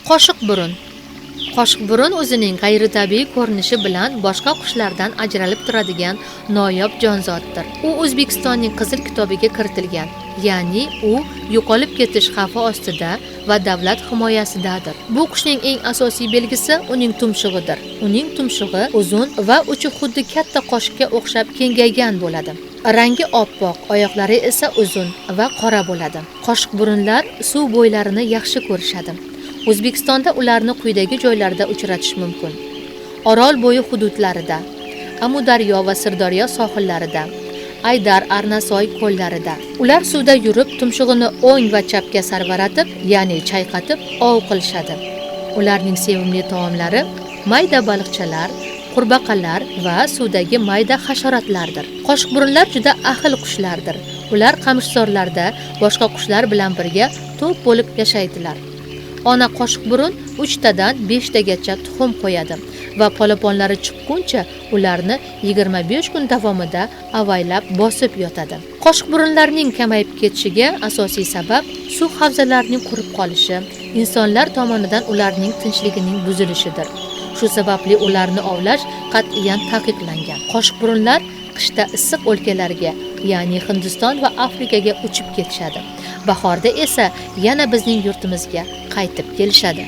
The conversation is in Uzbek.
Qoshiqburun. Qoshiqburun o'zining g'ayritabiiy ko'rinishi bilan boshqa qushlardan ajralib turadigan noyob jonzotdir. U O'zbekistonning Qizil kitobiga kiritilgan, ya'ni u yo'qolib ketish xavfi ostida va davlat himoyasidadir. Bu qushning eng asosiy belgisi uning tumshug'idir. Uning tumshug'i uzun va uchi xuddi katta qoshiqqa o'xshab kengaygan bo'ladi. Rangi oppoq, oyoqlari esa uzun va qora bo'ladi. Qoshiqburunlar suv bo'ylarini yaxshi ko'rishadi. O'zbekistonda ularni quyidagi joylarda uchratish mumkin: Orol bo'yi hududlarida, Amudaryo va Sirdaryo sohillarida, Aydar, Arnasoy ko'llarida. Ular suvda yurib, tumshug'ini o'ng va chapga sarvaratib, ya'ni chayqatib ov qilishadi. Ularning sevimli taomlari mayda baliqchalar, qurbaqalar va suvdagi mayda hasharotlardir. Qoshiqburunlar juda ahil qushlardir. Ular qamishzorlarda boshqa qushlar bilan birga to'p bo'lib yashaydilar. Ona qoshiqburun 3 tadan 5 tagacha tuxum qo'yadi va polaponlari chiqquncha ularni 25 kun davomida avaylab bosib yotadi. Qoshiqburunlarning kamayib ketishiga asosiy sabab suv havzalarining qurib qolishi, insonlar tomonidan ularning tinchligining buzilishidir. Shu sababli ularni ovlash qat'iyan taqiqlangan. Qoshiqburunlar qishda issiq o'lkalarga, ya'ni Hindiston va Afrikaga uchib ketishadi. Bahorda esa yana bizning yurtimizga qaytib kelishadi.